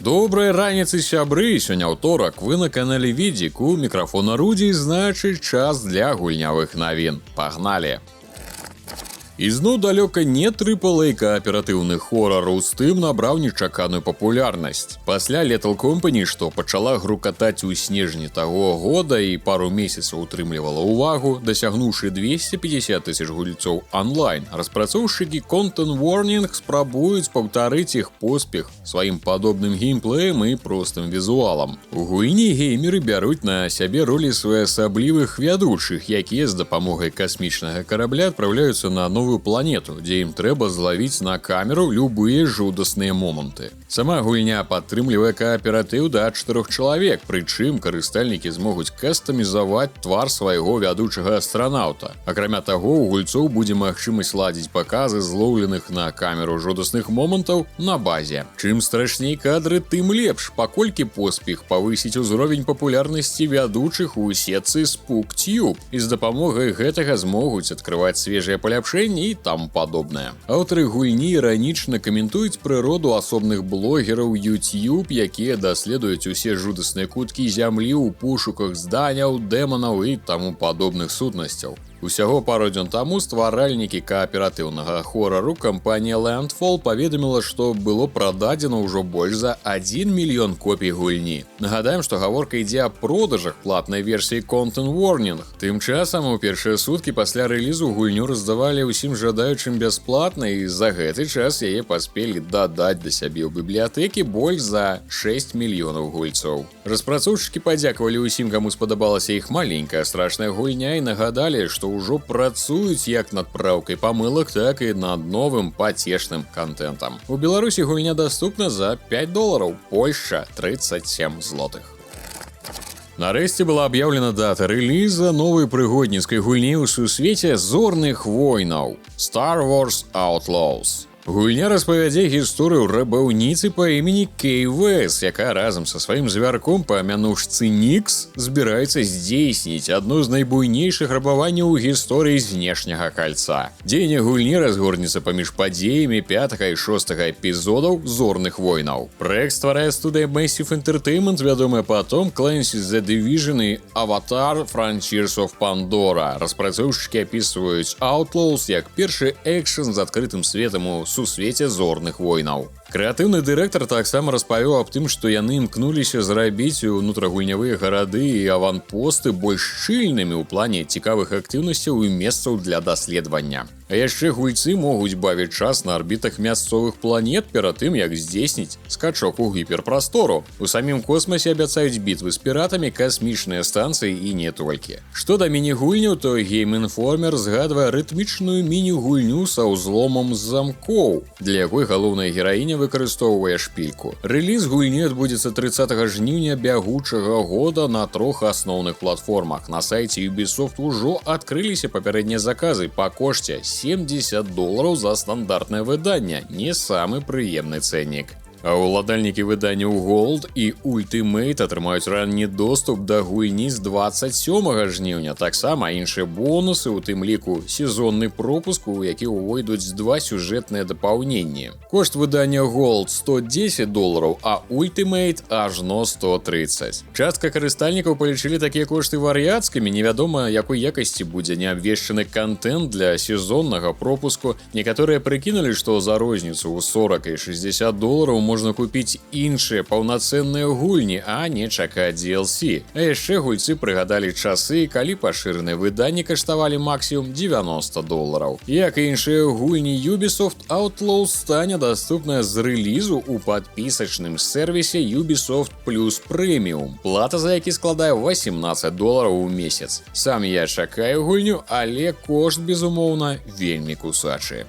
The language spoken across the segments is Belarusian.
Добрай раніцы, сябры! Сёння аўторак, вы на канале Відзік, у мікрафона Рудзі, значыць, час для гульнявых навін. Пагналі! Ізноў далёка не трыпалэй кааператыўны хорар у Steam набраў нечаканую папулярнасць. Пасля Lethal Company, што пачала грукатаць у снежні таго года і пару месяцаў утрымлівала ўвагу, дасягнуўшы 250 тысяч гульцоў онлайн, распрацоўшчыкі Content Warning спрабуюць паўтарыць іх поспех сваім падобным геймплеем і простым візуалам. У гульні геймеры бяруць на сябе ролі своеасаблівых вядучых, якія з дапамогай касмічнага карабля адпраўляюцца на новую планету, дзе ім трэба злавіць на камеру любыя жудасныя моманты. Сама гульня падтрымлівае кааператыў да чатырох чалавек, прычым карыстальнікі змогуць кастамізаваць твар свайго вядучага астранаўта. Акрамя таго, у гульцоў будзе магчымасць ладзіць паказы злоўленых на камеру жудасных момантаў на базе. Чым страшней кадры, тым лепш, паколькі поспех павысіць узровень папулярнасці вядучых у сетцы SpookTube, і з дапамогай гэтага змогуць адкрываць свежыя паляпшэнні і таму падобнае. Аўтары гульні іранічна каментуюць прыроду асобных блогераў YouTube, якія даследуюць усе жудасныя куткі зямлі ў пошуках зданяў, дэманаў і таму падобных сутнасцяў. Усяго пару дзён таму стваральнікі кааператыўнага хорару, кампанія Landfall, паведаміла, што было прададзена ўжо больш за 1 мільён копій гульні. Нагадаем, што гаворка ідзе аб продажах платнай версіі Content Warning. Тым часам у першыя суткі пасля рэлізу гульню раздавалі ўсім жадаючым бясплатна, і за гэты час яе паспелі дадаць да сябе ў бібліятэкі больш за 6 мільёнаў гульцоў. Распрацоўшчыкі падзякавалі ўсім, каму спадабалася іх маленькая страшная гульня, і нагадалі, што ўжо працуюць як над праўкай памылак, так і над новым пацешным кантэнтам. У Беларусі гульня даступна за 5 долараў, Польшча — 37 злотых. Нарэшце была аб'яўлена дата рэліза новай прыгодніцкай гульні ў сусвеце «Зорных войнаў» — Star Wars Outlaws. Гульня распавядзе гісторыю рабаўніцы па імені Кей Вэс, якая разам са сваім звярком па мянушцы Нікс збіраецца здзейсніць адно з найбуйнейшых рабаванняў у гісторыі Знешняга кальца. Дзеянне гульні разгорнецца паміж падзеямі пятага і шостага эпізодаў «Зорных войнаў». Праект стварае студыя Massive Entertainment, вядомая па Tom Clancy's The Division і Avatar: Frontiers of Pandora. Распрацоўшчыкі апісваюць Outlaws як першы экшэн з адкрытым светам у сусвеце «Зорных войнаў». Крэатыўны дырэктар таксама распавёў аб тым, што яны імкнуліся зрабіць унутрагульнявыя гарады і аванпосты больш шчыльнымі ў плане цікавых актыўнасцяў і месцаў для даследавання. А яшчэ гульцы могуць бавіць час на арбітах мясцовых планет перад тым, як здзейсніць скачок у гіперпрастору. У самім космасе абяцаюць бітвы з піратамі, касмічныя станцыі і не толькі. Што да міні-гульняў, то Game Informer згадвае рытмічную міні-гульню са ўзломам замкоў, для якой галоўная гераіня выкарыстоўвае шпільку. Рэліз гульні адбудзецца 30 жніўня бягучага года на трох асноўных платформах. На сайце Ubisoft ужо адкрыліся папярэднія заказы па кошце 70 долараў за стандартнае выданне, не самы прыемны цэннік. А ўладальнікі выданняў Gold і Ultimate атрымаюць ранні доступ да гульні з 27 жніўня. Таксама іншыя бонусы, у тым ліку сезонны пропуск, у які ўвойдуць два сюжэтныя дапаўненні. Кошт выдання Gold 110 долараў, а Ultimate ажно 130. Частка карыстальнікаў палічылі такія кошты вар'яцкімі, невядома, якой якасці будзе неабвешчаны кантэнт для сезоннага пропуску. Некаторыя прыкінулі, што за розніцу ў 40 і 60 долараў можна купіць іншыя паўнацэнныя гульні, а не чакаць DLC. А яшчэ гульцы прыгадалі часы, калі пашыраныя выданні каштавалі максімум 90 долараў. Як і іншыя гульні Ubisoft, Outlaws стане даступная з рэлізу ў падпісачным сервісе Ubisoft Plus Premium, плата за які складае 18 долараў у месяц. Сам я чакаю гульню, але кошт, безумоўна, вельмі кусачы.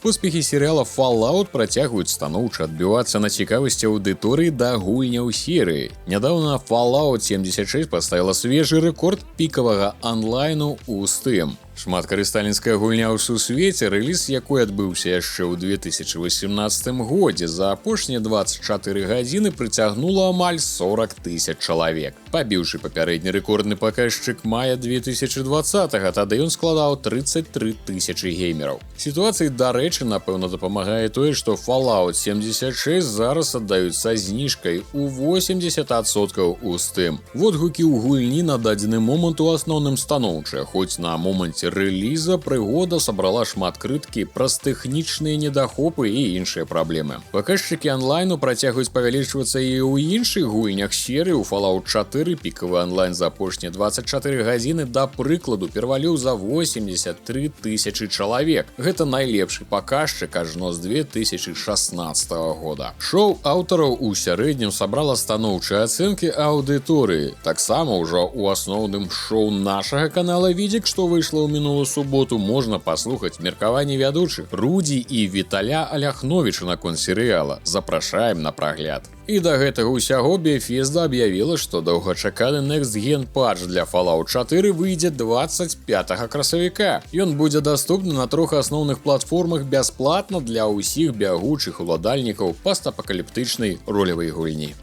Поспехі серыяла Fallout працягваюць станоўча адбівацца на цікавасці аўдыторыі да гульняў серыі. Нядаўна Fallout 76 паставіла свежы рэкорд пікавага онлайну ў Steam. Шматкарыстальніцкая гульня ў сусвеце, рэліз якой адбыўся яшчэ ў 2018 годзе, за апошнія 24 гадзіны прыцягнула амаль 40 тысяч чалавек, пабіўшы папярэдні рэкордны паказчык мая 2020, тады ён складаў 33 тысячы геймераў. Сітуацыі, дарэчы, напэўна, дапамагае тое, што Fallout 76 зараз аддаюць са зніжкай у 80% у Steam. Водгукі ў гульні на дадзены момант у асноўным станоўчыя, хоць на моманце рэліза прыгода сабрала шмат крыткі праз тэхнічныя недахопы і іншыя праблемы. Паказчыкі анлайну працягваюць павялічвацца і ў іншых гульнях серыі. У Fallout 4 пікавы анлайн за апошнія 24 гадзіны, да прыкладу, пераваліў за 83 тысячы чалавек. Гэта найлепшы паказчык ажно з 2016 года. Шоу аўтараў у сярэднім сабрала станоўчыя ацэнкі аўдыторыі. Таксама ўжо ў асноўным шоу нашага канала «Відзік», што выйшла ў мінулую суботу, можна паслухаць меркаванне вядучых Рудзі і Віталя Аляхновіча наконт серыяла. Запрашаем на прагляд. І да гэтага ўсяго Bethesda аб'явіла, што доўгачаканы Next Gen патч для Fallout 4 выйдзе 25 красавіка. Ён будзе даступны на трох асноўных платформах бясплатна для ўсіх бягучых уладальнікаў пастапакаліптычнай ролевай гульні.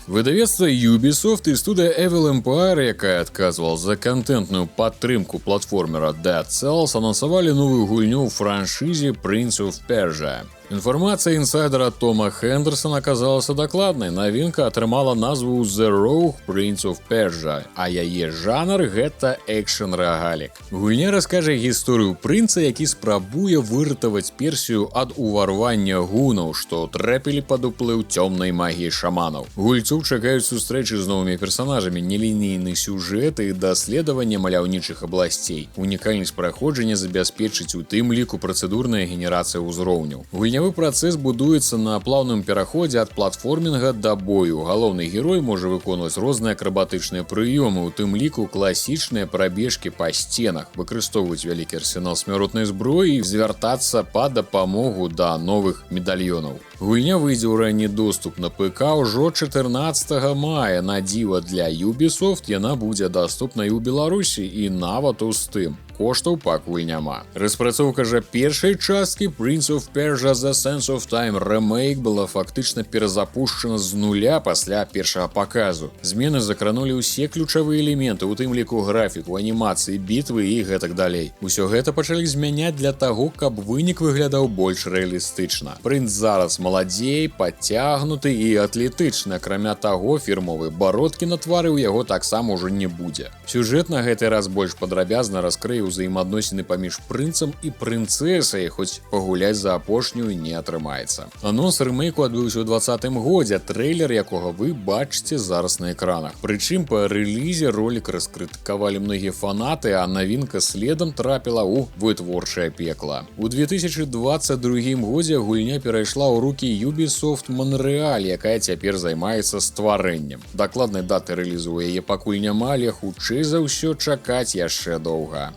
Выдавецтва Ubisoft і студыя Evil Empire, якая адказвала за кантэнтную падтрымку платформера Dead Cells, анансавалі новую гульню ў франшызе Prince of Persia. Інфармацыя інсайдера Тома Хендерсона аказалася дакладнай. Навінка атрымала назву The Rogue Prince of Persia, а яе жанр — гэта экшн-рагалік. Гульня раскажа гісторыю прынца, які спрабуе выратаваць Персію ад уварвання гунаў, што трапілі пад уплыў цёмнай магіі шаманаў. Гульцоў чакаюць сустрэчы з новымі персанажамі, нелінейны сюжэт і даследаванне маляўнічых абласцей. Унікальнасць праходжання забяспечыць у тым ліку працэдурная генерацыя ўзроўняў. Гульнявы працэс будуецца на плаўным пераходзе ад платформінга да бою. Галоўны герой можа выконваць розныя акрабатычныя прыёмы, у тым ліку класічныя прабежкі па сценах, выкарыстоўваць вялікі арсенал смяротнай зброі і звяртацца па дапамогу да новых медальёнаў. Гульня выйдзе ў ранні доступ на ПК ўжо 14 мая. На дзіва для Ubisoft, яна будзе даступна і ў Беларусі, і нават у Steam. Коштаў пакуль няма. Распрацоўка жа першай часткі Prince of Persia: The Sands of Time Remake была фактычна перазапушчана з нуля пасля першага паказу. Змены закранулі ўсе ключавыя элементы, у тым ліку графіку, анімацыі, бітвы і гэтак далей. Усё гэта пачалі змяняць для таго, каб вынік выглядаў больш рэалістычна. Прынц зараз маладзей, падцягнуты і атлетычны, акрамя таго, фірмовай бародкі на твары ў яго таксама ўжо не будзе. Сюжэт на гэты раз больш падрабязна раскрые ўзаемаадносіны паміж прынцам і прынцэсай, хоць пагуляць за апошнюю не атрымаецца. Анонс рэмейку адбыўся ў 20-м годзе, трэйлер якога вы бачыце зараз на экранах. Прычым па рэлізе ролік раскрытыкавалі многія фанаты, а навінка следам трапіла ў вытворчае пекла. У 2022 годзе гульня перайшла ў рукі Ubisoft Montreal, якая цяпер займаецца стварэннем. Дакладнай даты рэлізу ў яе пакуль няма, але, хутчэй за ўсё, чакаць яшчэ доўга.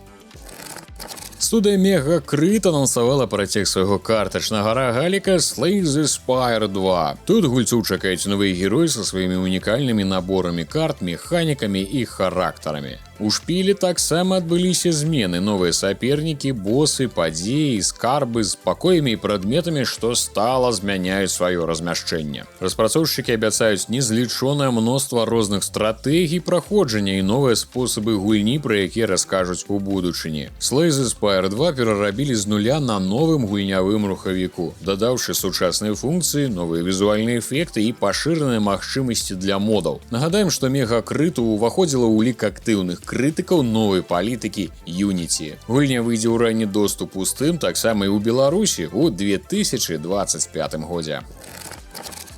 Студыя Мегакрыт анансавала працяг свайго картачнага рагаліка Slay the Spire 2. Тут гульцоў чакаюць новыя героі са сваімі унікальнымі наборамі карт, механікамі і характарамі. У шпілі таксама адбыліся змены: новыя сапернікі, босы, падзеі, скарбы з пакоямі і прадметамі, што стала змяняюць сваё размяшчэнне. Распрацоўшчыкі абяцаюць незлічонае мноства розных стратэгій праходжання і новыя спосабы гульні, пра якія раскажуць у будучыні. Slay the Spire 2 перарабілі з нуля на новым гульнявым рухавіку, дадаўшы сучасныя функцыі, новыя візуальныя эфекты і пашыраныя магчымасці для модаў. Нагадаем, што Мегакрыту ўваходзіла ў лік актыўных крытыкаў новай палітыкі Unity. Гульня выйдзе ў ранні доступ у Steam таксама і ў Беларусі ў 2025 годзе.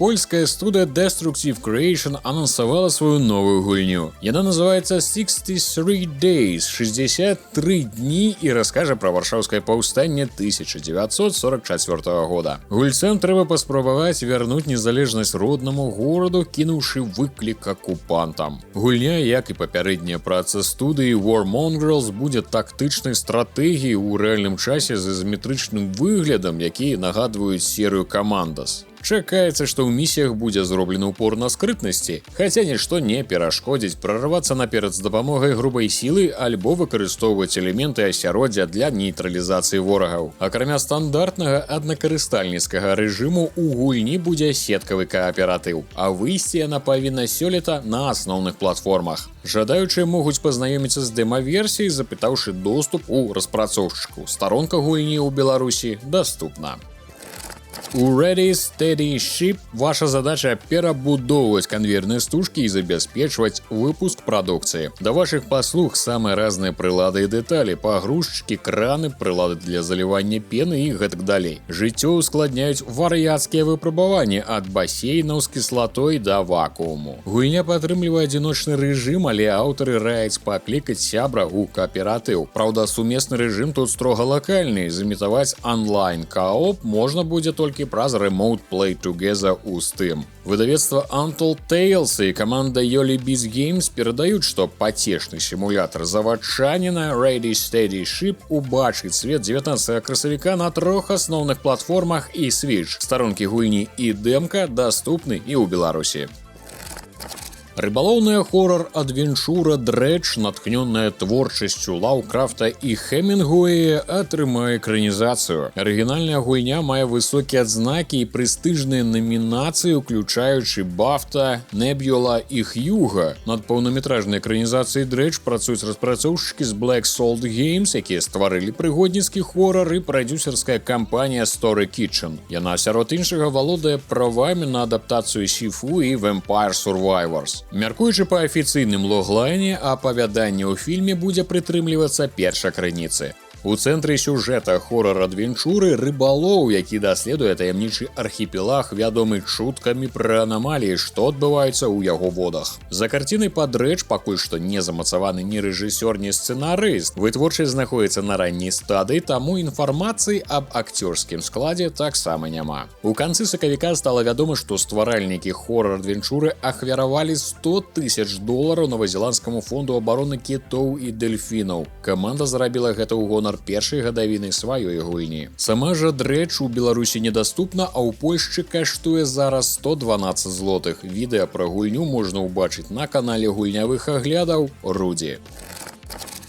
Польская студыя Destructive Creation анансавала сваю новую гульню. Яна называется 63 Days, 63 дні, і раскажа пра Варшаўскае паўстанне 1944 года. Гульцам трэба паспрабаваць вярнуць незалежнасць роднаму гораду, кінуўшы выклік акупантам. Гульня, як і папярэдняя праца студыі War Mongrels, будзе тактычнай стратэгіяй у рэальным часе з ізаметрычным выглядам, які нагадваюць серыю Commandos. Чакаецца, што ў місіях будзе зроблены упор на скрытнасці, хаця нішто не перашкодзіць прарвацца наперад з дапамогай грубай сілы альбо выкарыстоўваць элементы асяроддзя для нейтралізацыі ворагаў. Акрамя стандартнага аднакарыстальніцкага рэжыму у гульні будзе сеткавы кааператыў, а выйсці яна павінна сёлета на асноўных платформах. Жадаючыя могуць пазнаёміцца з дэма-версіяй, запытаўшы доступ у распрацоўшчыку. Старонка гульні ў Беларусі даступна. У Ready Steady Ship ваша задача — перабудоўваць канвеерныя стужкі і забяспечваць выпуск прадукцыі. Да вашых паслуг самыя разныя прылады і дэталі: пагрузчыкі, краны, прылады для залівання пены і гэтак далей. Жыццё ускладняюць вар'яцкія выпрабаванні ад басейнаў з кіслатой да вакууму. Гульня падтрымлівае адзіночны рэжым, але аўтары раяць паклікаць сябра ў кааператыў. Праўда, сумесны рэжым тут строга лакальны, зімітаваць онлайн кооп можна будзе толькі праз Remote Play Together у Steam. Выдавецтва Untold Tales і каманда Yoli Biz Games перадаюць, што пацешны сімулятар заводчаніна Ready Steady Ship убачыць свет 19 красавіка на трох асноўных платформах і Switch. Старонкі гульні і дэмка даступны і ў Беларусі. Рыбалоўная хорар-адвенчура Dredge, натхнённая творчасцю Лаўкрафта і Хемінгуэя, атрымае экранізацыю. Арыгінальная гульня мае высокія адзнакі і прэстыжныя намінацыі, уключаючы Бафта, Неб'юла і Х'юга. Над паўнаметражнай экранізацыяй Dredge працуюць распрацоўшчыкі з Black Salt Games, якія стварылі прыгодніцкі хорар, і прадзюсарская кампанія Story Kitchen. Яна, сярод іншага, валодае правамі на адаптацыю Sifu і Vampire Survivors. Мяркуючы па афіцыйным логлайне, апавяданне ў фільме будзе прытрымлівацца першакрыніцы. У цэнтры сюжэта хорар-адвенчуры рыбалоў, які даследуе таямнічы архіпелаг, вядомы чуткамі пра анамаліі, што адбываюцца ў яго водах. За карцінай па Dredge пакуль што не замацаваны ні рэжысёр, ні сцэнарыст. Вытворчасць знаходіцца на ранняй стадыі, таму інфармацыі аб акцёрскім складзе таксама няма. У канцы сакавіка стала вядома, што стваральнікі хорар-адвенчуры ахвяравалі 100 тысяч долараў новазеландскаму фонду абароны кітоў і дэльфінаў. Каманда зрабіла гэта ў гонар першай гадавіны сваёй гульні. Сама жа Dredge у Беларусі недаступна, а ў Польшчы каштуе зараз 112 злотых. Відэа пра гульню можна ўбачыць на канале гульнявых аглядаў Рудзі.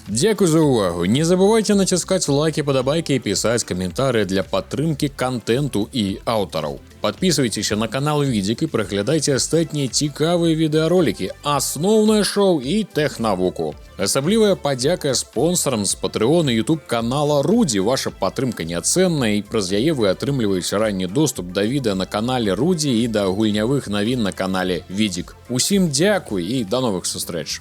Дзякуй за ўвагу. Не забывайце націскаць лайки, падабайкі і пісаць каментары для падтрымкі кантэнту і аўтараў. Падпісвайцеся на канал Відзік і праглядайце астатнія цікавыя відэаролікі, асноўнае шоу і тэхнавуку. Асаблівая падзяка спонсарам з Patreon і YouTube канала Рудзі. Ваша падтрымка неацэнная, і праз яе вы атрымліваеце ранні доступ да відэа на канале Рудзі і да гульнявых навін на канале Відзік. Усім дзякуй і да новых сустрэч.